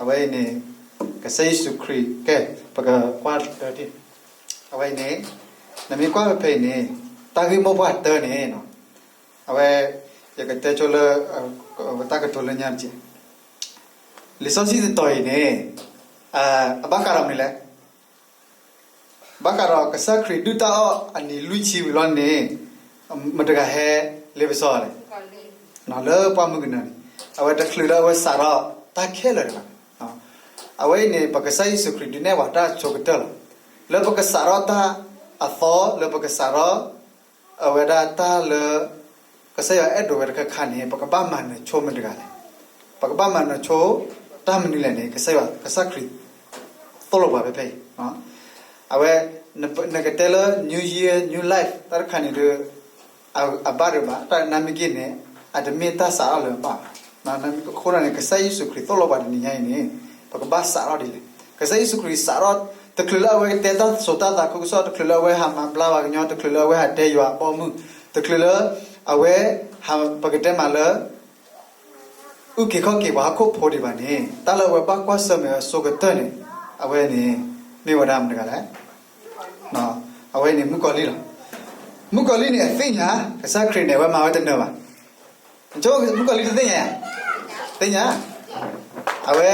အဝဲအံၤန့ၣ် ကစၢ်ယ့ၣ်ၡူးခရံာ် ကဲ ပကကွၢ်တၢတံၢ်, အဝဲအံၤန့ၣ် နမ့ၢ်ကွၢ်ဖဲဖဲအံၤန့ၣ် တၢ်ဂ့ၢ်မိၢ်ပှၢ်တၢန့ၣ် အဝဲ ယကတဲဆိလၢ တၢ်ကတိၤလၢညါတက့ၢ်. လံာ်စီဆှံတတီၤအံၤန့ၣ် အဘၣ်ဃးဒီးမနုၤလဲၣ်. ဘၣ်ဃးဒီးကစၢ်ခရံာ်ဒုၣ်တၢ်အီၣ်အနံၤလွံၢ်ဆံဝံၤလီၤန့ၣ် မတၤတဂၤဟဲလ့ပစီလဲၣ်. လၢပှၢ်မုၢ်ကနၢန့ၣ် အဝဲတချုးလၢအဝဲစးထီၣ်တၢ်ခဲလၢာ်တဂၤ. အဝဲအံၤန့ၣ် ပကစၢ်ယ့ၣ်ၡူးခရံာ်ဒုးနဲၣ်ပှၤတၢ်ဆိကတၢၢ်လီၤ. လၢပကစးထီၣ်တၢ်အသီ လၢပကစးထီၣ် အဝဲဒၣ်တၢ်လၢ ကစၢ်ယွၤအဲၣ်ဒိးဝဲတခါခါန့ၣ် ပကဘၣ်မၤနၢၤဆိမနုၤတဂၤလဲၣ်. ပကဘၣ်မၤနၢၤဆိ တၢ်မနုၤလဲၣ်န့ၣ် ကစၢ်ယွၤ ကစၢ်ခရံာ် သိၣ်လိပှၤဖဲဖဲအံၤ. အဝဲ နကတဲလၢ New Year New Life တၢ်တခါန့ၣ်ဒီး အဘၣ်ဒိးဘၣ် တၢ်နမ့ၢ်က့န့ၣ် အတမ့ၢ်တၢ်စးထီၣ်လၢၤဘၣ်. အဃိန့ၣ် ကစၢ်ယ့ၣ်ၡူးခရံာ်သိၣ်လိပှၤတနံၤညါအံၤန့ၣ် ပကဘၣ်စးထီၣ်ဒ်လဲၣ်. ကစၢ်ယ့ၣ်ၡူးခရံာ်စးထီၣ် တချုးလၢအဝဲကတဲတၢ်စိၤတၢ်သးခုကစီၣ်, တချုးလၢအဝဲဟးမၤဘျါပှၤကညီ, တချုးလၢအဝဲဟးတဲယွၤအဘီအမုၢ်, တချုးလၢ အဝဲ ပကတဲမးလၢ အုၣ်က့ၤခီၣ်က့ၤပှၤဟီၣ်ခိၣ်ဖိဒံးဘၣ်န့ၣ် တၢ်လၢအဝဲဘၣ်ကွၢ်ဆၢၣ်မဲာ်အဆိကတၢၢ်န့ၣ် အဝဲန့ၣ် မ့ၢ်ဝဲဒၣ်မတၤတဂၤလဲၣ်. အဝဲန့ၣ်မုၣ်ကီၤလံၢ်လီၤ. မုၣ်ကီၤလံၢ်န့ၣ်အသ့ၣ်ညါ ကစၢ်ခရံာ်န့ၣ် အဝဲမၤဝဲတနၢၤဘၣ်. နဆိ မုၣ်ကီၤလံၢ်တသ့ၣ်ညါဧါ. သ့ၣ်ညါ. အဝဲ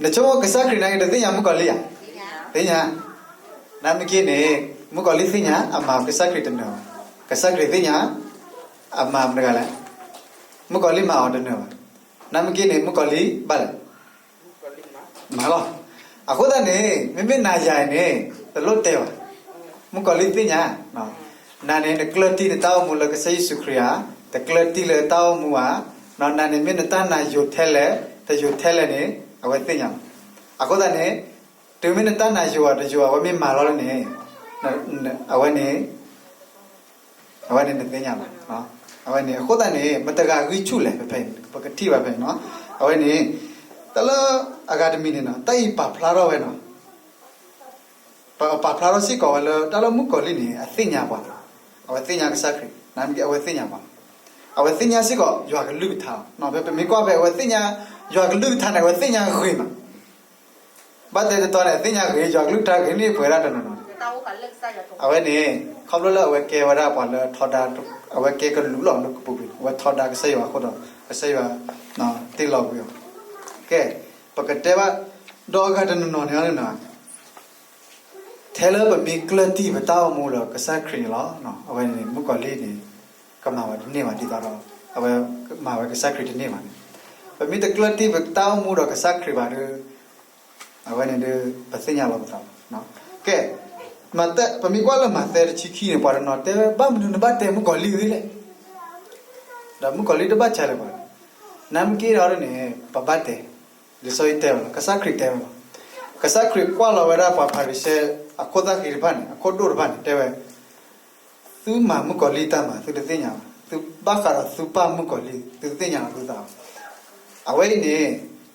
နဆိကမိၣ်ကစၢ်ခရံာ်နာ်က့တသ့ၣ်ညါမုၣ်ကီၤလံၢ်ဧါ. သ့ၣ်ညါ. နမ့ၢ်က့န့ၣ် မုၣ်ကီၤလံၢ်သ့ၣ်ညါ အမၤကစၢ်ခရံာ်တနၢၤဘၣ်. ကစၢ်ခရံာ်သ့ၣ်ညါ အမၤမတၤတဂၤလဲၣ်. မုၣ်ကီၤလံၢ်မၤအီၤတနၢၤဘၣ်. နမ့ၢ်က့န့ၣ် မုၣ်ကီၤလံၢ်ဘၣ်လဲၣ်. မၤလီၤ. အဃိသတးန့ၣ် မ့မ့ၢ်နၤယၤအံၤန့ၣ် တလိၣ်တဲဘၣ်. မုၣ်ကီၤလံၢ်သ့ၣ်ညါ နၤန့ၣ် နကျၢၢ်တံၢ်နတၢ်အိၣ်မူလၢကစၢ်ယ့ၣ်ၡူးခရံာ်ဧါ, တကျၢၢ်တံၢ်လၢတၢ်အိၣ်မူဧါ, နၤန့ၣ်မ့ၢ်နတၢ်နာ်ယိာ်ထဲလဲၣ် တယိာ်ထဲလဲၣ်န့ၣ် အဝဲသ့ၣ်ညါလီၤ. အဃိသတးန့ၣ် တုၤမ့ၢ်နတၢ်နာ်ယိာ်ဧါတယိာ် အဝဲမ့ၢ်မၤလီၤလၢန့ၣ် အဝဲန့ၣ် အဝဲန့ၣ်နသ့ၣ်ညါလီၤ. အဝဲန့ၣ် အဃိသတးန့ၣ် မတၤတဂၤဂံၢ်ဆူၣ်လဲၣ် ဖဲဖဲ ပကထံၣ်ဘၣ်ဖဲန့ၣ်နီၤ. အဝဲန့ၣ် တၢ်လၢအဂၤတမံၤန့ၣ်နီၤ တၢ်အံၤပာ်ဖျါထီၣ်ဝဲနီၤ ပပာ်ဖျါထီၣ်စ့ၢ်ကီးဝဲလၢ တၢ်လၢမုၣ်ကီၤလံၢ်န့ၣ် အသ့ၣ်ညါပှၤလီၤ. အဝဲသ့ၣ်ညါကစၢ်ခရံာ်, နမ့ၢ်က့ အဝဲသ့ၣ်ညါပှၤလီၤ. အဝဲသ့ၣ်ညါစ့ၢ်ကီးယွၤကလုၢ်ကထါလီၤ. ပမ့ၢ်ကွၢ်ဖဲအဝဲသ့ၣ်ညါ ယွၤကလုၢ်ကထါန့ၣ် အဝဲသ့ၣ်ညါဂ့ၤမး. ဘၣ်တဲတတီၤန့ၣ် အသ့ၣ်ညါဂ့ၤ ယွၤကလုၢ်ကထါဂ့ၤန့ၢ်ပှဲၤဒၣ်တနီၤနီၤန့ၣ် အဝဲန့ၣ် ခီဖျိလၢအဝဲကဲဝဲဒၣ်ပှၤလၢထီဒါ အဝဲကဲကလူးလီၤလၢကပူၤကွံာ်န့ၣ် အဝဲထီဒါကစၢ်ယွၤအဃိဒီး ကစၢ်ယွၤ တ့လီၤကွံာ်အီၤ. ကဲ ပကတဲဘၣ် ဒီးအဂၤတနီၤနီၤန့ၣ်လီၤ ထဲလၢပမ့ၢ်ကျၢၢ်တံၢ်ပတၢ်အိၣ်မူလၢကစၢ်ခရံာ်န့ၣ်လီၤ. အဝဲန့ၣ် မုၣ်ကီၤလံၢ်န့ၣ် ကမၤဝဲတန့ၢ်ဘၣ် ဒ်သိးဒီး အဝဲမၤဝဲကစၢ်ခရံာ်တန့ၢ်ဘၣ်န့ၣ် ပမ့ၢ်တကျၢၢ်တံၢ်ပတၢ်အိၣ်မူဒီးကစၢ်ခရံာ်ဘၣ်ဒီး အဝဲန့ၣ်ဒီး ပသ့ၣ်ညါလီၤပသးဘၣ်. ကဲ ပမ့ၢ်ကွၢ်လၢမးသဲတဆံခံန့ၣ် ပှၤတနီၤတဲဝဲ ဘၣ်မနုၤနဘၣ်တဲမုၣ်ကီၤလံၢ်ဂ့ၤလဲၣ်. ဒီးမုၣ်ကီၤလံၢ်တဘၣ်ဆဲးလၢၤဘၣ်. နမ့ၢ်က့ဒီးန့ၣ် ပဘၣ်တဲ လံာ်စီဆှံတဲဝဲလီၤ, ကစၢ်ခရံာ်တဲဝဲလီၤ. ကစၢ်ခရံာ်ကွၢ်လီၤဝဲဒၣ်ပှၤဖၤရံၤၡဲအခိၣ်သၣ်ဃံတဖၣ်န့ၣ် အခိၣ်ဒိၣ်တဖၣ်န့ၣ် တဲဝဲ, သုမၤမုၣ်ကီၤလံၢ်တၢ်မၤ သုတသ့ၣ်ညါဘၣ်, သုဘၣ်ဃးဒီးသုပၢ်မုၣ်ကီၤလံၢ် သုတသ့ၣ်ညါလီၤသုသးဘၣ်. အဝဲအံၤန့ၣ်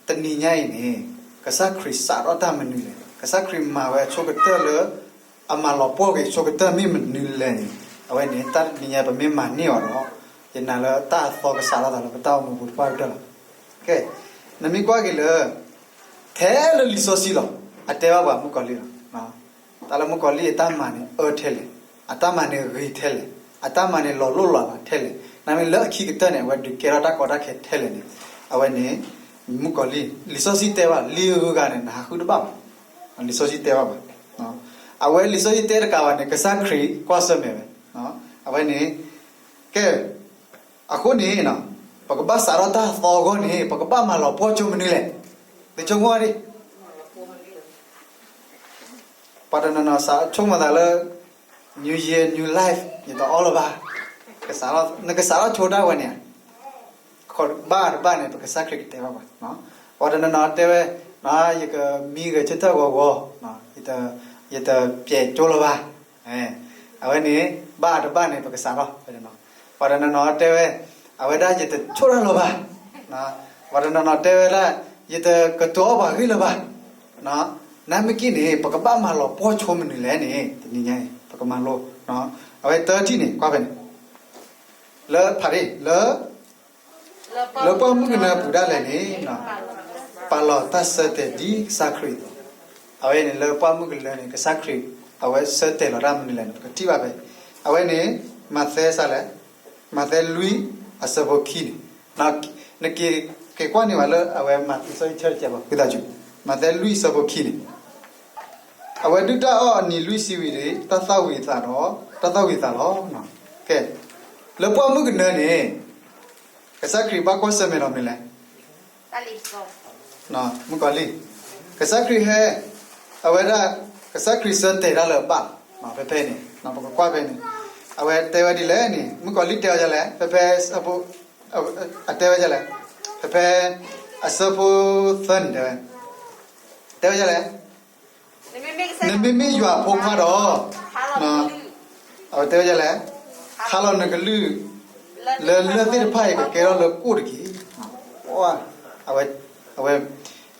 တနံၤညါအံၤန့ၣ် ကစၢ်ခရံာ်စးထီၣ်တၢ်မနုၤလဲၣ်, ကစၢ်ခရံာ်မၤဝဲအဆိကတၢၢ်လၢ အမၤလီၤပှီၢ်က့ၤဆိကတၢၢ်မ့ၢ်မနုၤလဲၣ်န့ၣ် အဝဲန့ၣ် တၢ်တနံၤညါပမ့ၢ်မၤန့ၢ်အီၤဒီး ယနာ်လၢတၢ်အသီကစးထီၣ်သးလၢပတၢ်အိၣ်မူပူၤတပှၢ်ကတၢၢ်လီၤ. ကဲ နမ့ၢ်ကွၢ်က့ၤလၢ ထဲလၢလံာ်စီဆှံလီၤ အတဲဘၣ်ပှၤမုၣ်ကီၤလံၢ်လီၤ. တၢ်လၢမုၣ်ကီၤလံၢ်အတၢ်မၤန့ၣ်အၢထဲလဲၣ်, အတၢ်မၤန့ၣ်ဂ့ၤထဲလဲၣ်, အတၢ်မၤန့ၣ်လီၤလိၢ်လီၤလးထဲလဲၣ်, နမ့ၢ်လၢအခံကတၢၢ်န့ၣ် အဝဲဒုးကဲထီၣ်တၢ်ကီတၢ်ခဲထဲလဲၣ်န့ၣ် အဝဲန့ၣ် မုၣ်ကီၤလံၢ် လံာ်စီဆှံတဲဘၣ် လံာ်ဂုၤဂၤန့ၣ် နဟးဃုတဘၣ်ဘၣ်. လံာ်စီဆှံတဲဘၣ်ဘၣ်. အဝဲလံာ်စီဆှံတဲတကးဘၣ်န့ၣ် ကစၢ်ခရံာ်ကွၢ်ဆၢၣ်မဲာ်ဝဲ အဝဲန့ၣ် ကဲ အဃိန့ၣ် ပကဘၣ်စးထီၣ်တၢ်သီအဂီၢ်န့ၣ် ပကဘၣ်မၤလီၤပှီၢ်ဆိမနုၤလဲၣ်. သုဆိကမိၣ်ဒံး ပှၤတနီၤနီၤစးဆိကမိၣ်သးလၢ New Year New Life ယတအီၣ်လၢၤဘၣ်, နကစးထီၣ်ဆိဒၣ်ဝဲန့ၣ် ဘၣ်တဘၣ်န့ၣ် ပကစၢ်ခရံာ်ကတဲဘၣ်ပှၤ, ပှၤတနီၤနီၤတဲဝဲ ယကမံဂဲၤဆၢထၢၣ်ဂီၤဂီၤ, ယတပျဲၢ်ကၠိလၢၤဘၣ်, အဝဲန့ၣ် ဘၣ်တဘၣ်န့ၣ် ပကစးထီၣ်, ပှၤတနီၤနီၤတဲဝဲ အဝဲဒၣ်ယတဆိၣ်တၢ်လၢၤဘၣ်, ပှၤတနီၤနီၤတဲဝဲဒၣ် ယတကတိၤအီၣ်ပှၤဂ့ၢ်လၢၤဘၣ်, နမ့ၢ်က့န့ၣ် ပကဘၣ်မၤလီၤပှီၢ်ဆိမနုၤလဲၣ်န့ၣ် တနံၤညါအံၤ ပကမၤလိ, အဝဲတၢထံၣ်န့ၣ် ကွၢ်ဖဲန့ၣ် လၢဖးရ့ၣ်လၢ လၢပှၢ်မုၢ်ကနၢပူၤဒၣ်လဲာ်န့ၣ် ပာ်လီၤတၢ်ဆၢတဲာ်ဒ်ကစၢ်ခရံာ်အသိး. အဝဲန့ၣ်လၢပှၢ်မုၢ်ကနၢန့ၣ် ကစၢ်ခရံာ် အဝဲဆၢတဲာ်လီၤတၢ်မနုၤလဲၣ်န့ၣ် ပကထံၣ်ဘၣ်ဖဲ အဝဲန့ၣ် မးသဲစးလဲၣ်, မးသဲလွံၢ်အဆၢဖိခံန့ၣ်, နက့ၤကွၢ်န့ၢ်ဘၣ်လၢအဝဲမၤသံစီဆၢတကဲးဘၣ် ဖုသးစူၤ, မးသဲလွံၢ်အဆၢဖိခံန့ၣ် အဝဲဒုၣ်တၢ်အီၣ်အနံၤလွံၢ်ဆံဝံၤဒီး တၢ်သၣ်ဝံၤသးဒီး တၢ်သၣ်ဝံၤသးလီၤ. ကဲ, လၢပှၢ်မုၢ်ကနၢန့ၣ် ကစၢ်ခရံာ်ဘၣ်ကွၢ်ဆၢၣ်မဲာ်လီၤမနုၤလဲၣ်, မုၣ်ကီၤလံၢ်, ကစၢ်ခရံာ်ဟဲ, အဝဲဒၣ် ကစၢ်ခရံာ်ဆၢတဲာ်တၢ်လၢအဘၣ်, ဖဲဖဲန့ၣ် ပကကွၢ်ဖဲန့ၣ်, အဝဲတဲဝဲဒ်လဲၣ်န့ၣ် မုၣ်ကီၤလံၢ်တဲဝဲဒ်လဲၣ် ဖဲဖဲ အတဲဝဲဒ်လဲၣ်, ဖဲဖဲ အဆၢဖိသၢန့ၣ်တဲဝဲ, တဲဝဲဒ်လဲၣ် နမ့မ့ၢ်ယွၤအဖိခွါဒီး, အဝဲတဲဝဲဒ်လဲၣ်, ခါလီၤနကလုၢ် လၢလၢၢ်သ့ၣ်တဖၣ်အံၤ ကကဲထီၣ်လၢကိၣ်တက့ၢ်. အဝဲ,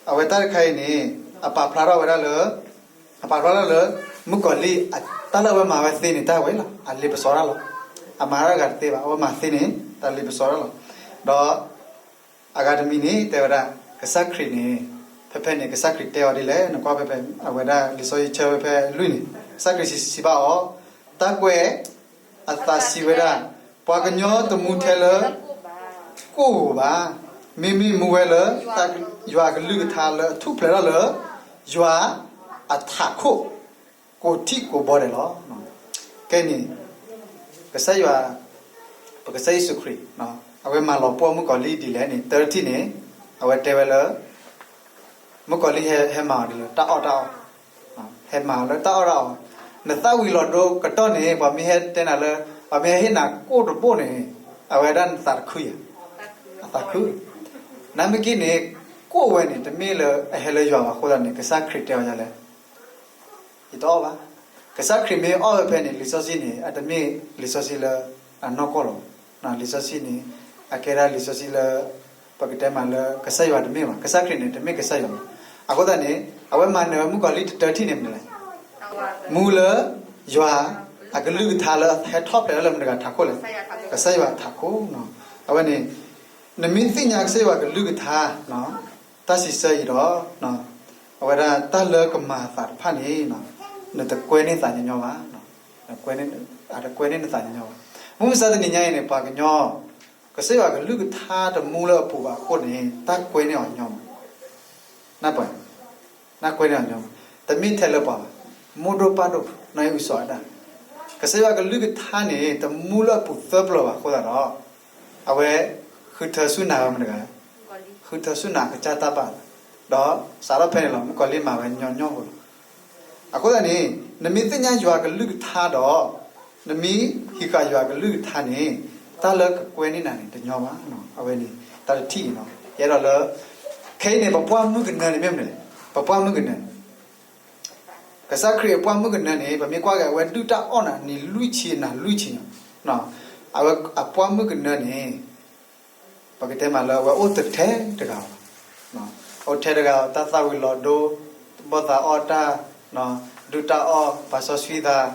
အဝဲတၢ်တခါအံၤန့ၣ် အပာ်ဖျါထီၣ်ဝဲဒၣ်လၢ, အပာ်ဖျါထီၣ်လၢ မုၣ်ကီၤလံၢ် တၢ်လၢအဝဲမၤဝဲသ့န့ၣ် တၢ်ဝဲလီၤ, အလ့ပစီတၢ်လီၤ. အမၤတၢ်တဂၤတသ့ဘၣ်, အဝဲမၤသ့န့ၣ် တၢ်လ့ပစီတၢ်လီၤ. ဒီး အဂၤတမံၤန့ၣ် တဲဝဲဒၣ် ကစၢ်ခရံာ်န့ၣ်, ဖဲဖဲန့ၣ် ကစၢ်ခရံာ်တဲအီၤဒ်လဲၣ်, နကွၢ်ဖဲဖဲ အဝဲဒၣ်လံာ်စီဆှံဆၢဖဲဖဲလွံၢ်န့ၣ် ကစၢ်ခရံာ်စံးဘၣ်အီၤ, တၢ်ကွဲးအသးစံးဝဲဒၣ်, ပှၤကညီတမူထဲလၢ ကိၣ်ဧိၤဘၣ်, မ့မ့ၢ်မူဝဲလၢ ယွၤအကလုၢ်ကထါလၢအထူၣ်ဖျဲးထီၣ်လၢ ယွၤအထးခိၣ် ကိးထံၣ်ကိးဘီဒဲးလီၤ. ကဲန့ၣ် ကစၢ်ယွၤ, ပကစၢ်ယ့ၣ်ၡူးခရံာ် အဝဲမၤလီၤပှီၢ်မုၣ်ကီၤလံၢ်ဒ်လဲၣ်န့ၣ် တၢ်တထံၣ်န့ၣ် အဝဲတဲဝဲလၢ မုၣ်ကီၤလံၢ်ဟဲမၤအီၤဒ်လၢတၢ်အီၣ်တၢ်အီ, ဟဲမၤအီၤလၢတၢ်အီၣ်တၢ်အီ, နသၣ်ဝံၤလီၤဒိကတီၢ်န့ၣ် ပှၤမ့ၢ်ဟဲတဲနၤလၢ, ပှၤမ့ၢ်ဟဲဟ့ၣ်နၤကိၣ်တဘိန့ၣ် အဝဲဒၣ်နသးတခုဧါ, အသးခု, နမ့ၢ်က့န့ၣ် ကိၣ်ဝဲန့ၣ် တမ့ၢ်လၢအဟဲလၢယွၤဘၣ်အဃိသတးန့ၣ် ကစၢ်ခရံာ်တဲအီၤဒ်လဲၣ် ယတအီၣ်ဘၣ်. ကစၢ်ခရံာ်မ့ၢ်အီၣ်ဝဲဖဲန့ၣ် လံာ်စီဆှံန့ၣ် အတမ့ၢ်လံာ်စီဆှံလၢအနီၢ်ကီၢ်လီၤ. လံာ်စီဆှံန့ၣ် အကဲဒၣ်လံာ်စီဆှံလၢ ပကတဲမးလၢကစၢ်ယွၤတမ့ၢ်ဘၣ်. ကစၢ်ခရံာ်န့ၣ် တမ့ၢ်ကစၢ်ယွၤဘၣ်. အဃိသတးန့ၣ် အဝဲမၤနၢၤဝဲမုၣ်ကီၤလံၢ်တၢ်တထံၣ်န့ၣ်မနုၤလဲၣ်. မူလၢယွၤအကလုၢ်ကထါလၢဟဲထီၣ်ဖျဲးထီၣ်လၢမတၤတဂၤထးခိၣ်လဲၣ်. ကစၢ်ယွၤထးခိၣ်. အဝဲန့ၣ် နမ့ၢ်သ့ၣ်ညါကစၢ်ယွၤကလုၢ်ကထါ တၢ်စံးဆၢအံၤဒီး အဝဲဒၣ်တၢ်လၢကမၤအသးတဖၣ်န့ၣ် နတကွဲန့ၢ်သးညီညီဘၣ်. အတကွဲန့ၢ်နသးညီညီဘၣ်. မုၢ်မဆါတနံၤညါအံၤန့ၣ် ပှၤကညီ ကစၢ်ယွၤကလုၢ်ကထါတမူလၢအပူၤဘၣ်အဃိန့ၣ် တၢ်ကွဲန့ၢ်အီၤညီမး. နၢ်ပၢၢ်, နကွဲန့ၢ်အီၤညီမး. တမ့ၢ်ထဲလၢပှၤဘၣ်, မိၢ်ဒိၣ်ပၢ်ဒိၣ် နီၢ်အံၣ်အုစီၤအၤဒၣ်, ကစၢ်ယွၤကလုၢ်ကထါန့ၣ် တမူလၢအပူၤသၢပျၢၤဘၣ်အဃိသတးဒီး အဝဲ ဃုထၢဆူၣ်နာ်ဝဲမတၤတဂၤလဲၣ်. ဃုထၢဆူၣ်နာ်အကစၢ်တၢ်ဘၣ်, ဒီးစးထီၣ်ဖဲန့ၣ်လီၤ မုၣ်ကီၤလံၢ်မၤဝဲညီညီဖိလီၤ. အဃိသတးန့ၣ် နမ့ၢ်သ့ၣ်ညါယွၤကလုၢ်ကထါဒီး နမ့ၢ်ဟံးဃာ်ယွၤကလုၢ်ကထါန့ၣ် တၢ်လၢကကွဲန့ၢ်နၤန့ၣ် တညီဘၣ်. အဝဲန့ၣ် တၢ်တထံၣ်အံၤလီၤ. ယအဲၣ်ဒိးလၢ ခဲအံၤန့ၣ် ပပှၢ်မုၢ်ကနၢန့ၣ်မ့ၢ်မနုၤလဲၣ်. ပပှၢ်မုၢ်ကနၢန့ၣ် ကစၢ်ခရံာ်အပှၢ်မုၢ်ကနၢန့ၣ် ပမ့ၢ်ကွၢ်က့ၤ အဝဲဒုၣ်တၢ်အီၣ်နၤနံၤလွံၢ်ဆံနၤလွံၢ်ဆံန့ၣ်, အဝဲအပှၢ်မုၢ်ကနၢန့ၣ် ပကတဲမးလၢအဝဲအိၣ်တထဲတဂၤလီၤ. အိၣ်ထဲတဂၤ တၢ်သၣ်ဝံၤလီၤဒိ, ဘီၣ်သးအီၣ်တၢ်, ဒုၣ်တၢ်အီၣ် ပာ်စီဆှံသး,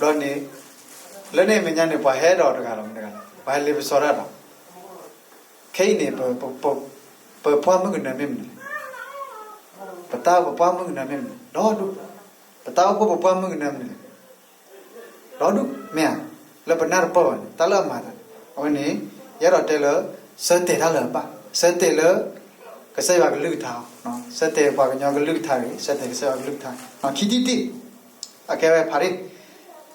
ဘျီန့ၣ် လၢန့ၣ်အမဲာ်ညါန့ၣ် ပှၤဟဲဒီးတဂၤလီၤ မတၤတဂၤလဲၣ်, ပှၤဟဲလ့ပစီတၢ်ဒီး ခဲအံၤန့ၣ် ပပှၢ်မုၢ်ကနၢမ့ၢ်မနုၤလဲၣ်. ပတၢ်အိၣ်ပပှၢ်မုၢ်ကနၢမ့ၢ်မနုၤလဲၣ်. ဒီဒူၣ်, ပတၢ်အိၣ်ဖှိၣ်ပပှၢ်မုၢ်ကနၢမနုၤလဲၣ်. ဒီဒူၣ်, မ့ၢ်ဧါ, လၢပနၢ်တပၢၢ်ဘၣ်န့ၣ် တၢ်လၢအမၤသးန့ၣ် အဝဲန့ၣ် ယအဲၣ်ဒိးတဲလၢ ဆၢတဲာ်တၢ်လၢအဘၣ်, ဆၢတဲာ်လၢ ကစၢ်ယွၤကလုၢ်ကထါ, ဆၢတဲာ်ပှၤကညီကလုၢ်ကထါဂ့ၤ, ဆၢတဲာ်ကစၢ်ယွၤကလုၢ်ကထါ, ခံထံၣ်တထံၣ်, အကဲဝဲဖးရ့ၣ်,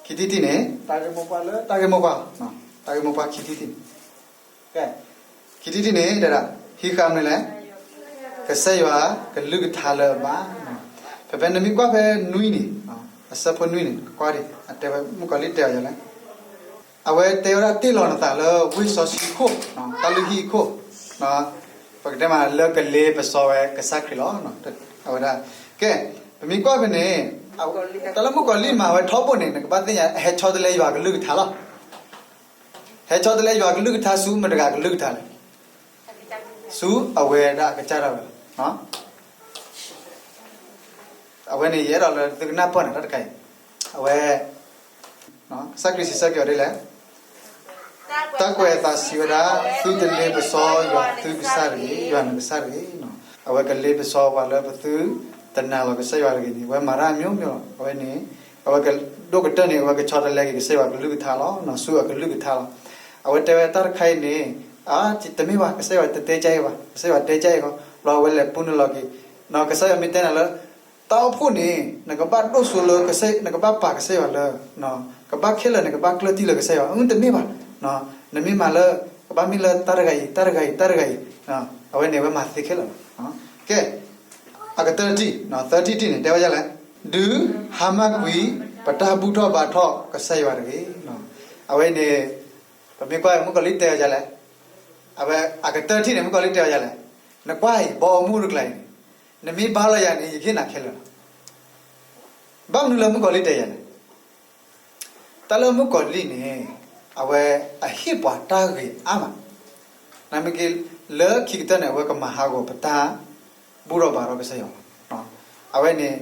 ခံထံၣ်တထံၣ်န့ၣ် တၢ်ဂ့ၢ်မိၢ်ပှၢ်လၢ တၢ်ဂ့ၢ်မိၢ်ပှၢ်, တၢ်ဂ့ၢ်မိၢ်ပှၢ်ခံထံၣ်တထံၣ်န့ၣ် ကဲ, ခံထံၣ်တထံၣ်န့ၣ် တဲဒၣ် ဟံးဃာ်မနုၤလဲၣ်, ကစၢ်ယွၤကလုၢ်ကထါလၢအဘၣ်, ဖဲဖဲနမ့ၢ်ကွၢ်ဖဲနွံန့ၣ်, အဆၢဖိနွံန့ၣ် ကွၢ်ဒံး အတဲဝဲ မုၣ်ကီၤလံၢ်တဲအီၤယၤလဲၣ်, အဝဲတဲဝဲဒၣ်တ့ၢ်လီၤနသးလၢဝ့ၢ်စီဆှံအခိၣ်, တၢ်လုၢ်ဟံၣ်အခိၣ်, ပကတဲမးလၢကလ့ပစီဝဲကစၢ်ခရံာ်လီၤ. အဝဲဒၣ်, ကဲ, ပမ့ၢ်ကွၢ်ဖဲန့ၣ် တၢ်လၢမုၣ်ကီၤလံၢ်မၤဝဲထီဘိန့ၣ် နကဘၣ်သ့ၣ်ညါ အဟဲဆီတလဲယွၤကလုၢ်ကထါလီၤ. ဟဲဆီတလဲယွၤကလုၢ်ကထါဆူမတၤတဂၤကလုၢ်ကထါလဲၣ်. ဆူအဝဲဒၣ်အကစၢ်ဒၣ်ဝဲလီၤ. အဝဲန့ၣ် ယအဲၣ်ဒိးလၢသုကနၢ်ပၢၢ်န့ၣ် တၢ်တခါအံၤ, အဝဲ ကစၢ်ခရံာ်စံးဆၢက့ၤအီၤဒ်လဲၣ်. တၢ်ကွဲးအသးစံးဝဲဒၣ်, သုတလ့ပစီယွၤသုကစၢ်တဂ့ၤ, ယွၤနကစၢ်တဂ့ၤ. အဝဲကလ့ပစီပှၤလၢပသုတနာ်လီၤကစၢ်ယွၤတဂ့ၤန့ၣ် အဝဲမၤတၢ်အမျိုးမျိုးလီၤ. အဝဲန့ၣ် အဝဲကဒိၣ်ကတၢၢ်န့ၣ် အဝဲကဆီတလဲက့ၤကစၢ်ယွၤကလုၢ်ကထါလီၤ, ဆူအကလုၢ်ကထါလီၤ. အဝဲတဲဝဲတၢ်တခါအံၤန့ၣ် တမ့ၢ်ဘၣ်, ကစၢ်ယွၤတတဲကါအံၤဘၣ်, ကစၢ်ယွၤတဲကါအံၤဃီ, ဘျီအဝဲလဲၤပူနုာ်လီၤက့ၤ, ကစၢ်ယွၤမ့ၢ်တဲနၤလၢ တၢ်အိၣ်ဖှိၣ်န့ၣ် နကဘၣ်ဒိၣ်စိလၢ နကဘၣ်ပာ်ကစၢ်ယွၤလၢ ကဘၣ်ခဲလၢာ်န့ၣ် ကဘၣ်ကျၢၢ်တံၢ်လၢကစၢ်ယွၤ, အတမ့ၢ်ဘၣ်. နမ့ၢ်မၤလၢ ကဘၣ်မ့ၢ်လၢတၢ်တဂၤအံၤ တၢ်တဂၤအံၤ တၢ်တဂၤအံၤ, အဝဲန့ၣ် အဝဲမၤသ့ခဲလၢာ်လီၤ. ကဲ, အကတၢၢ်တထံၣ်, သၢထံၣ်တထံၣ်န့ၣ် တဲဝဲဒ်လဲၣ်, ဒုးဟါမၢ်ကွံာ် ပတၢ်ဘူၣ်ထီၣ်ဘါထီၣ်ကစၢ်ယွၤတဂ့ၤ. အဝဲန့ၣ် ပမ့ၢ်ကွၢ်မုၣ်ကီၤလံၢ်တဲဝဲဒ်လဲၣ်, အဝဲအကတၢၢ်တထံၣ်န့ၣ် မုၣ်ကီၤလံၢ်တဲဝဲဒ်လဲၣ်, နကွၢ်အံၤ ဘီအမုၢ်တကျါအံၤန့ၣ် နမ့ၢ်ဘါလီၤယၤန့ၣ် ယကဟ့ၣ်နၤခဲလၢာ်လီၤ. ဘၣ်မနုၤလၢမုၣ်ကီၤလံၢ်တဲယၤလဲၣ်. တၢ်လၢမုၣ်ကီၤလံၢ်န့ၣ် အဝဲအဟ့ၣ်ပှၤတၢ်ဂ့ၤအါမး, နမ့ၢ်က့ လၢခံကတၢၢ်န့ၣ် အဝဲကမၤဟးဂီၤပတၢ်ဘူၣ်ထီၣ်ဘါထီၣ်ကစၢ်ယွၤလီၤ. အဝဲန့ၣ်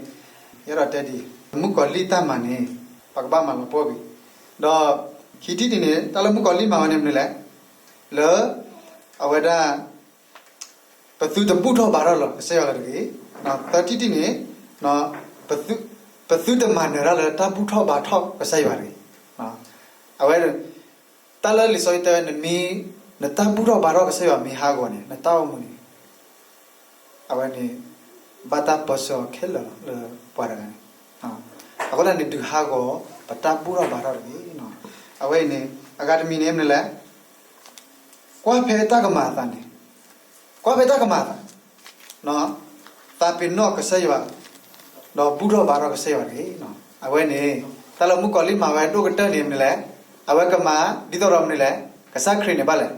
ယအဲၣ်ဒိးတဲဒ်အံၤ, မုၣ်ကီၤလံၢ်တၢ်မၤန့ၣ် ပကဘၣ်မၤလီၤပှီၢ်ကွံာ်, ဒီးခံထံၣ်တထံၣ်န့ၣ် တၢ်လၢမုၣ်ကီၤလံၢ်မၤဝဲန့ၣ်မနုၤလဲၣ်, လၢ အဝဲဒၣ် ပသုတဘူၣ်ထီၣ်ဘါထီၣ်လၢကစၢ်ယွၤလၢၤတဂ့ၤ. သၢထံၣ်တထံၣ်န့ၣ် ပသုတမၤနၢၤတၢ်လၢတၢ်ဘူၣ်ထီၣ်ဘါထီၣ်ကစၢ်ယွၤတဂ့ၤ. အဝဲ တၢ်လၢလံာ်စီဆှံတဲဝဲ နမ့ၢ် နတၢ်ဘူၣ်ထီၣ်ဘါထီၣ်ကစၢ်ယွၤမ့ၢ်ဟးဂီၤန့ၣ် နတၢ်အိၣ်မူန့ၣ် အဝဲန့ၣ် ဘၣ်တၢ်ပၢဆှၢအီၤခဲလၢာ်လီၤလၢပှၤတဂၤန့ၣ်. အဃိသတးန့ၣ် ဒုးဟးဂီၤ ပတၢ်ဘူၣ်ထီၣ်ဘါထီၣ်တဂ့ၤ. အဝဲအံၤန့ၣ် အဂၤတမံၤန့ၣ်မနုၤလဲၣ်, ကွၢ်ဖဲတၢ်ကမၤအသးန့ၣ်, ကွၢ်ဖဲတၢ်ကမၤအသး, သးပ့ၤနီၣ်ကစၢ်ယွၤ, ဒီးဘူၣ်ထီၣ်ဘါထီၣ်ကစၢ်ယွၤတဂ့ၤ. အဝဲန့ၣ် တၢ်လၢမုၣ်ကီၤလံၢ်မၤဝဲဒိၣ်ကတၢၢ်န့ၣ်မနုၤလဲၣ်, အဝဲကမၤဒ်သိးဒီးမနုၤလဲၣ်, ကစၢ်ခရံာ်န့ၣ်ဘၣ်လဲၣ်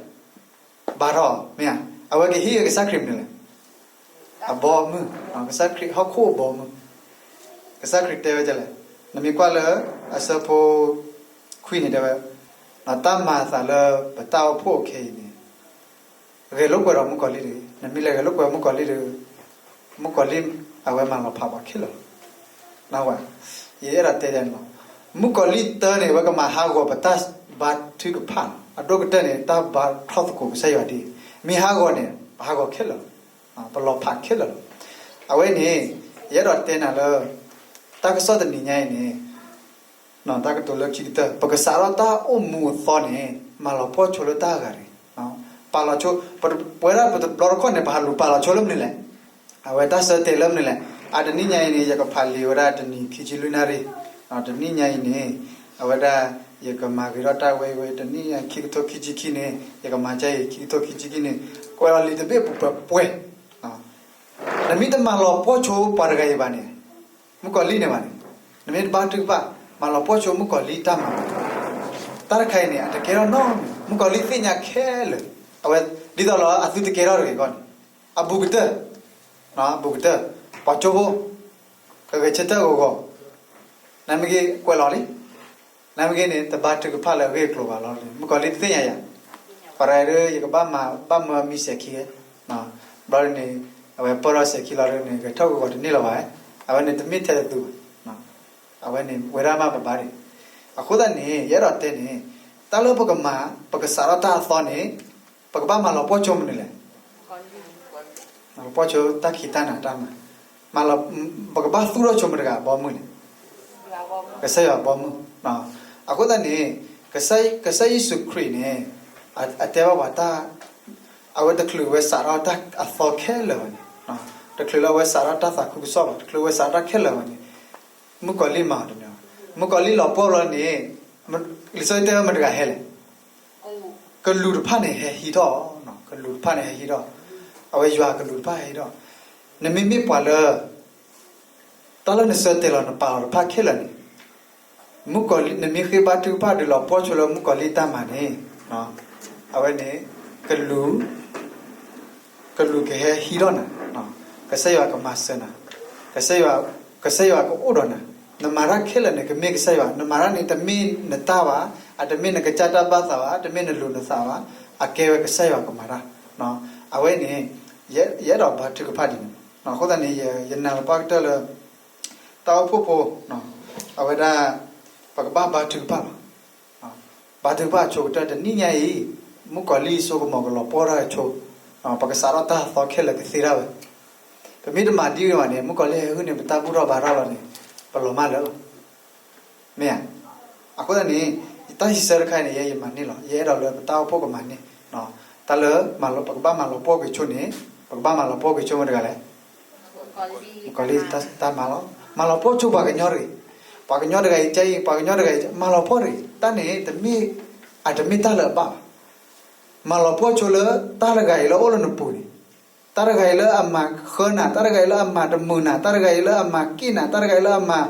ဘါထီၣ်, မ့ၢ်ဧါ, အဝဲကဟ့ၣ်ကစၢ်ခရံာ်မနုၤလဲၣ်, အဘီအမုၢ်, ကစၢ်ခရံာ်ဟီၣ်ခိၣ်အဘီအမုၢ်, ကစၢ်ခရံာ်တဲဝဲဒ်လဲၣ်, နမ့ၢ်ကွၢ်လၢ အဆၢဖိ ခွံန့ၣ်တဲဝဲ, တၢ်မၤအသးလၢပတၢ်အိၣ်ဖှိၣ်အခဲအံၤန့ၣ် ဂဲၤလိာ်ကွဲဒီးမုၣ်ကီၤလံၢ်တဂ့ၤ. နမ့ၢ်လဲၤဂဲၤလိာ်ကွဲမုၣ်ကီၤလံၢ်ဒီး မုၣ်ကီၤလံၢ်အဝဲမၤလီၤဖးပှၤခဲလၢာ်လီၤ. နဝဲ ယအဲၣ်ဒိးတဲဒ်န့ၣ်လီၤ. မုၣ်ကီၤလံၢ်တၢန့ၣ် အဝဲကမၤဟးဂီၤပတၢ်ဘါထုကဖၣ်လီၤ. အဒိၣ်ကတၢၢ်န့ၣ် တၢ်ဘါထီၣ်သကိးကစၢ်ယွၤဒ်အံၤ, မ့ၢ်ဟးဂီၤန့ၣ် ပဟးဂီၤခဲလၢာ်လီၤ. ပလီၤဖးခဲလၢာ်လီၤ. အဝဲန့ၣ် ယအဲၣ်ဒိးတဲနၤလၢ တၢ်ကစီၣ်တနံၤညါအံၤန့ၣ် တၢ်ကတိၤလၢခံကတၢၢ် ပကစးထီၣ်တၢ်အိၣ်မူအသီန့ၣ် မၤလီၤပှီၢ်ဆိလၢတၢ်အဂၤတဂ့ၤ. ပာ်လီၤဆိ ပဝဲဒၣ်ပတဘျီတခီၣ်န့ၣ် ပဟးလူၤပာ်လီၤဆိလၢမနုၤလဲၣ်. အဝဲတၢ်ဆၢတဲာ်လၢမနုၤလဲၣ်. အတနံၣ်ညါအံၤန့ၣ် ယကဖးလံာ်ဝဲဒၣ်တနံၤခံဆံလွံၢ်နၣ်ရံၣ်, တနံၣ်ညါအံၤန့ၣ် အဝဲဒၣ် ယကမၤဂ့ၤထီၣ်တၢ်ဝဲအံၤဝဲ တနံၣ်ညါခံကထိခံဆံခံန့ၣ် ယကမၤကါအံၤ ခံကထိခံဆံခံန့ၣ် ကွဲးလီၤလံာ်တဘ့ၣ်ပူၤပှဲၤပှဲၤ နမ့ၢ်တမၤလီၤပှီၢ်ဆိပှၤတဂၤအံၤဘၣ်န့ၣ်, မုၣ်ကီၤလံၢ်န့ၣ်ဘၣ်န့ၣ်, နမ့ၢ်တဘါထုကဖၣ် မၤလီၤပှီၢ်ဆိမုၣ်ကီၤလံၢ်တၢ်မၤဘၣ်, တၢ်တခါအံၤန့ၣ် အတကဲထီၣ်နီတမံၤ, မုၣ်ကီၤလံၢ်သ့ၣ်ညါခဲလၢာ်, အဝဲ ဒ်သိးလီၤအသုတကဲထီၣ်တဂ့ၤအဂီၢ်န့ၣ်, အဘူးကတၢၢ်, ဘူးကတၢၢ်, ပှၤကၠိဖိ ကဂဲၤဆၢထၢၣ်ဂီၤဂီၤ, နမ့ၢ်က့ၤကွဲးလီၤလံ နမ့ၢ်က့ၤန့ၣ် တဘါထုကဖၣ်လၢအဂ့ၢ်အကျိၤဘၣ်လီၤ. မုၣ်ကီၤလံၢ်တသ့ၣ်ညါယၤ, ပှၤတဂၤဒီး ယကဘၣ်မၤဘၣ်မၢမံစဲးခံဝဲ, ဘျီန့ၣ် အဝဲပၢၢ်ထီၣ်စဲးခံလီၤဒ်န့ၣ် ဂဲၤထီၣ်ဂီၤဂီၤတန့ၢ်လၢၤဘၣ်, အဝဲန့ၣ်တမ့ၢ်ထဲတသူဘၣ်. အဝဲန့ၣ် ဝဲဒၣ်မးပဘါန့ၣ်, အဃိသတးန့ၣ် ယအဲၣ်ဒိးတဲန့ၣ် တၢ်လၢပကမၤ ပကစးထီၣ်တၢ်အသီန့ၣ် ပကဘၣ်မၤလီၤပှီၢ်ဆိမနုၤလဲၣ်. မၤလီၤပှီၢ်ဆိတၢ်ခံးတၢ်နၤတၢ်မၤ, မၤလီၤ, ပကဘၣ်သူၣ်ထီၣ်ဆိမတၤတဂၤအဘီအမုၢ်လဲၣ်. ကစၢ်ယွၤအဘီအမုၢ်. အဃိသတးန့ၣ် ကစၢ်, ကစၢ်ယ့ၣ်ၡူးခရံာ်န့ၣ် အတဲဘၣ်ပှၤတၢ်, အဝဲတချုးအဝဲစးထီၣ်တၢ်အသီခဲလၢာ်ဘၣ်န့ၣ်, တချုးလၢအဝဲစးထီၣ်တၢ်သးခုကစီၣ်ဘၣ်, တချုးအဝဲစးထီၣ်တၢ်ခဲလၢာ်ဘၣ်န့ၣ် မုၣ်ကီၤလံၢ်မၤအီၤတမံၤ, မုၣ်ကီၤလံၢ်လီၤပှီၢ်ဘျီန့ၣ် လံာ်စီဆှံတဲဝဲမတၤတဂၤဟဲလဲၣ်. ကလူးတဖၣ်န့ၣ်ဟဲဟံးထီၣ်, ကလူးတဖၣ်န့ၣ်ဟဲဟံးထီၣ်, အဝဲယွၤကလူးတဖၣ်ဟဲဟံးထီၣ်, နမ့မ့ၢ်ပှၤလၢ တၢ်လၢနဆၢတဲာ်လီၤနပာ်လီၤတဖၣ်ခဲလၢာ်န့ၣ်, မုၣ်ကီၤလံၢ် နမ့ၢ်ဃ့ဘါထုကဖၣ်ဒုးလီၤပှီၢ်ဆိလၢမုၣ်ကီၤလံၢ်တၢ်မၤန့ၣ်, အဝဲန့ၣ် ကလူး ကလူးကဟဲဟံးထီၣ်နၤ, ကစၢ်ယွၤကမၤစၢၤနၤ, ကစၢ်ယွၤ, ကစၢ်ယွၤကအိၣ်ဒီးနၤ, နမၤတၢ်ခဲလၢာ်န့ၣ် ကမ့ၢ်ကစၢ်ယွၤ, နမၤတၢ်န့ၣ် တမ့ၢ်နတၢ်ဘၣ်, အတမ့ၢ်နကစၢ်တၢ်ဘၣ်သးဘၣ်, တမ့ၢ်နလိၤနသးဘၣ်, အကဲဝဲကစၢ်ယွၤကမၤတၢ်, အဝဲန့ၣ် ယ, ယအဲၣ်ဒိးဘါထုကဖၣ်ဒ်န့ၣ်, အဃိသတးန့ၣ် ယနာ်သပှၢ်ကတၢၢ်လၢ တၢ်အိၣ်ဖှိၣ်ဖိ အဝဲဒၣ် ပကဘၣ်ဘါထုကဖၣ်လီၤ. ဘါထုကဖၣ်အဆိကတၢၢ်တနံၣ်ညါအံၤ, မုၣ်ကီၤလံၢ်စိကမီၤကလီၤပှီၢ်ထီၣ်အဆိ, ပကစးထီၣ်တၢ်သီခဲလၢာ်ကသ့ဒၣ်ဝဲ. ပမ့ၢ်တမၤဒ်န့ၣ်ဘၣ်န့ၣ် မုၣ်ကီၤလံၢ်ဟဲဟုၣ်န့ၢ် ပတၢ်ဘူၣ်ထီၣ်ဘါထီၣ်လီၤန့ၣ်, ပလီၤမၢ်လၢာ်လီၤ. မ့ၢ်ဧါ. အဃိသတးန့ၣ် ယတၢ်စံးဆၢတခါအံၤန့ၣ် ယဲယမၤန့ၢ်လီၤ. ယအဲၣ်ဒိးလၢပတၢ်အိၣ်ဖှိၣ်ကမၤန့ၢ်, တၢ်လၢ ပကဘၣ်မၤလီၤပှီၢ်ကွံာ်ဆိန့ၣ်, ပကဘၣ်မၤလီၤပှီၢ်ကွံာ်ဆိမ့ၢ်တဂၤလဲၣ်. မုၣ်ကီၤလံၢ်တၢ်မၤလီၤ. မၤလီၤပှီၢ်ဆိပှၤကညီတဂ့ၤ. ပှၤကညီတဂၤအံၤကဲအံၤ, ပှၤကညီတဂၤအံၤ မၤလီၤပှီၢ်တဂ့ၤ. တၢ်န့ၣ်တမ့ၢ်, အတမ့ၢ်တၢ်လၢအဘၣ်ဘၣ်. မၤလီၤပှီၢ်ဆိလၢတၢ်တဂၤအံၤလၢအိၣ်လၢနပူၤန့ၣ်, တၢ်တဂၤအံၤလၢအမၤဃၢနၤ, တၢ်တဂၤအံၤလၢအမၤတမုာ်နၤ, တၢ်တဂၤအံၤလၢအမၤက့ၣ်နၤ, တၢ်တဂၤအံၤလၢအမၤ,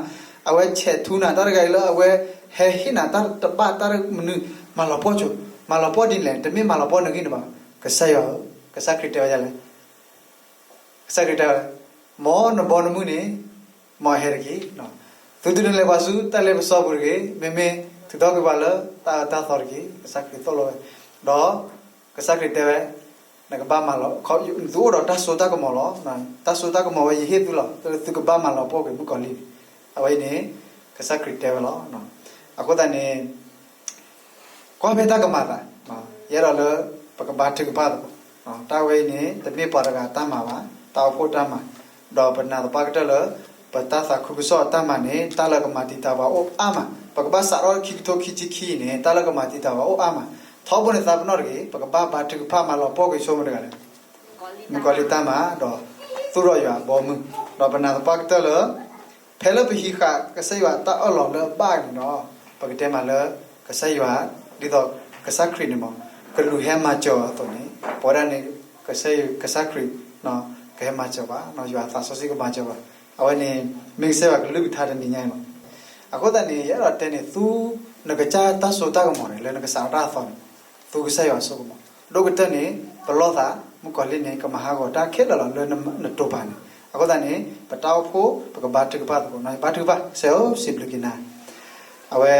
အဝဲဆဲးထူနၤ, တၢ်တဂၤအံၤလၢအဝဲဟဲဟ့ၣ်နၤတၢ်တဘၣ်တၢ်မနုၤ, မၤလီၤပှီၢ်ဆိ. မၤလီၤပှီၢ်ဒ်လဲၣ်, တမ့ၢ်မၤလီၤပှီၢ်နဂံၢ်နဘါဘၣ်. ကစၢ်ယွၤဧၢ, ကစၢ်ခရံာ်တဲဝဲဒ်လဲၣ်. ကစၢ်ခရံာ်တဲဝဲ, မ်နဘီနမုၢ်န့ၣ်, မ်အဟဲတက့ၢ်. သုတလဲၤပှၤဆူတၢ်လ့ပစီပူၤတဂ့ၤ. မ့မ့ၢ်သုဒီပုၢ်ဝဲၢ်လၢတၢ်အၢတၢ်သီတက့ၢ်. ကစၢ်ခရံာ်သိၣ်လိဝဲ, ဒီးကစၢ်ခရံာ်တဲဝဲ, နကဘၣ်မၤလီၤ, သုအိၣ်ဒီးတၢ်စိတၢ်ကမီၤလီၤ. တၢ်စိတၢ်ကမီၤဝဲယဟ့ၣ်သုလီၤ. သုကဘၣ်မၤလီၤပှီၢ်ကွံာ်မုၣ်ကီၤလံၢ်န့ၣ်, အဝဲအံၤန့ၣ် ကစၢ်ခရံာ်တဲဝဲလီၤ. အဃိသတးန့ၣ် ကွၢ်ဖဲတၢ်ကမၤအသး, ယအဲၣ်ဒိးလၢပကဘါထုကဖၣ်သကိး. တၢ်ဝဲအံၤန့ၣ် တမ့ၢ်ပှၤတဂၤတၢ်မၤဘၣ်, တၢ်အိၣ်ဖှိၣ်တၢ်မၤ, ဒီးပနာ်သပှၢ်ကတၢၢ်လၢ ပတၢ်သးခုကစီၣ်အတၢ်မၤန့ၣ် တၢ်လၢကမၤတံာ်တာ်ပှၤအိၣ်အါမး. ပကဘၣ်စးထီၣ်ခံကထိခံဆံခံအံၤန့ၣ် တၢ်လၢကမၤတံာ်တာ်ပှၤအိၣ်အါမး. ထီဘိန့ၣ်သးပ့ၤနီၣ်တဂ့ၤ, ပကဘၣ်ဘါထုကဖၣ်မၤလီၤပှီၢ်ကွံာ်ဆိမ့ၢ်တဂၤလဲၣ်. မုၣ်ကီၤလံၢ်တၢ်မၤ, ဒီးသူၣ်ထီၣ်ယွၤအဘီအမုၢ်, ဒီးပနာ်သပှၢ်ကတၢၢ်လၢ ဖဲလၢပဟံးဃာ်ကစၢ်ယွၤအတၢ်အၢၣ်လီၤလၢအဘၣ်န့ၣ်ဒီး, ပကတဲမးလၢ ကစၢ်ယွၤ, ဒ်သိးကစၢ်ခရံာ်န့ၣ်မ့ၢ် ကလူးဟဲမၤစၢၤအီၤအသိးန့ၣ်, ပဝဲဒၣ်န့ၣ် ကစၢ်ယွၤ, ကစၢ်ခရံာ် ကဟဲမၤစၢၤပှၤ, ယွၤအသးစီဆှံကမၤစၢၤပှၤ. အဝဲန့ၣ် မ့ၢ်ကစၢ်ယွၤကလုၢ်ကထါတနံၤညါအံၤလီၤ. အဃိသတးန့ၣ် ယအဲၣ်ဒိးတဲန့ၣ် သု နကစၢ်တၢ်စိတၢ်ကမီၤန့ၣ် လၢနကစးထီၣ်တၢ်အသီန့ၣ်, သူကစၢ်ယွၤအစိကမီၤ. ဒိၣ်ကတၢၢ်န့ၣ် ပလီၢ်သး, မုၣ်ကီၤလံၢ်န့ၣ် ကမၤဟးဂီၤတၢ်ခဲလၢာ်လီၤလၢနတိာ်ပာ်န့ၣ်. အဃိသတးန့ၣ် ပတၢ်အိၣ်ဖှိၣ် ပကဘါထုကဖၣ်သကိး, ဘါထုကဖၣ်. ကစၢ်ယွၤဧၢ, စံးဘျုးက့ၤနၤ. အဝဲ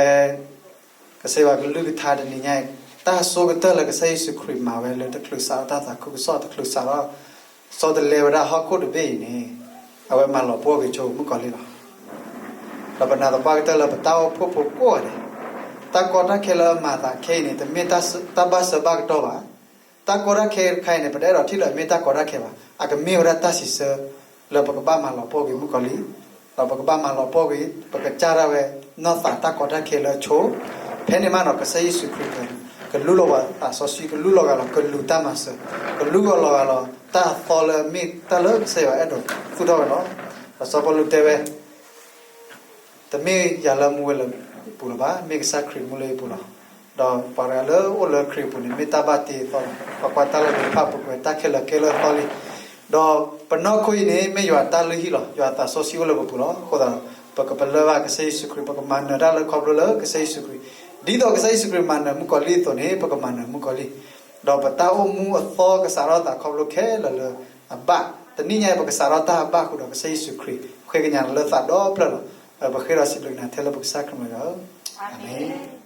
ကစၢ်ယွၤကလုၢ်ကထါတနံၤညါအံၤ, တၢ်အဆိကတၢၢ်လၢကစၢ်ယ့ၣ်ၡူးခရံာ်မၤဝဲလၢတချုးစးထီၣ်တၢ်သးခုကစီၣ်, တချုးစးထီၣ် ဆီတလဲဝဲဒၣ်ဟီၣ်ခိၣ်တဘ့ၣ်အံၤန့ၣ်, အဝဲမၤလီၤပှီၢ်ကွံာ်ဆိမုၣ်ကီၤလံၢ်လီၤ. ဒီးပနာ်သပှၢ်ကတၢၢ်လၢပတၢ်အိၣ်ဖှိၣ်ဖိကိးဂၤဒဲး, တၢ်ကီတၢ်ခဲလၢအမၤအသးခဲအံၤန့ၣ် တမ့ၢ်တၢ်ဘၣ်ဆၢဘၣ်ကတီၢ်ဘၣ်. တၢ်ကီတၢ်ခဲတခါအံၤန့ၣ် ပတအဲၣ်ဒိးထံၣ်လၢအမ့ၢ်တၢ်ကီတၢ်ခဲဘၣ်. အကမ့ၢ်ဝဲဒၣ်တၢ်စံးဆၢ လၢပကဘၣ်မၤလီၤပှီၢ်ကွံာ်မုၣ်ကီၤလံၢ်, ဒီးပကဘၣ်မၤလီၤပှီၢ်ကွံာ် ပကစၢ်ဒၣ်ဝဲ နီၢ်သးတၢ်ကီတၢ်ခဲလၢအဆိ, ဖဲန့ၣ်မးဒီး ကစၢ်ယ့ၣ်ၡူးခရံာ် ကလူလီၤပှၤသးစီဆှံ, ကလူလီၤဂာ်လီၤ ကလူးတၢ်မၤစၢၤ, ကလူလီၤဂာ်လီၤ တၢ်အသီလၢအမ့ၢ်တၢ်လၢကစၢ်ယွၤအဲၣ်ဒိးသူၣ်ထီၣ်ဝဲလီၤ. ဒီးစီၤပီလူးတဲဝဲ တမ့ၢ်ယၤလၢမူဝဲလၢယပူၤလၢၤဘၣ်, မ့ၢ်ကစၢ်ခရံာ်မူလၢယပူၤလီၤ. ဒီးပှၤတဂၤလၢအိၣ်လၢခရံာ်အပူၤန့ၣ် မ့ၢ်တၢ်ဘၣ်တ့အသီလီၤ. ပကွၢ်တၢ်လၢပဖးပူၤကွံာ် တၢ်ခဲလၢာ်ကဲလၢအသီလံ. ဒီးပနီၢ်ခိအံၤန့ၣ် မ့ၢ်ယွၤတၢ်လုၢ်ဟံၣ်လီၤ. ယွၤသးစီဆှံအိၣ်လၢပပူၤလီၤ. အဃိသတး ပကပလၢၢ်ဘၣ်ကစၢ်ယ့ၣ်ၡူးခရံာ်, ပကမၤနၢၤတၢ်လၢခီဖျိလၢကစၢ်ယ့ၣ်ၡူးခရံာ်, ဒ်သိးကစၢ်ယ့ၣ်ၡူးခရံာ်မၤနၢၤမုၣ်ကီၤလံၢ်အသိးန့ၣ် ပကမၤနၢၤမုၣ်ကီၤလံၢ်, ဒီးပတၢ်အိၣ်မူအသီကစးထီၣ်သးခီဖျိခဲလၢာ်လၢအဘၣ်. တနံၤညါအံၤ ပကစးထီၣ်တၢ်အဘၣ်ဃုာ်ဒီးကစၢ်ယ့ၣ်ၡူးခရံာ်, ဃ့ကညးနၤလၢသးဒီဖျၢၣ်လီၤ. ပဃ့ဒီးစံးဘျုးက့ၤနၤထဲလၢပကစၢ်ခရံာ်မံၤလီၤ. အၤမ့ၣ်.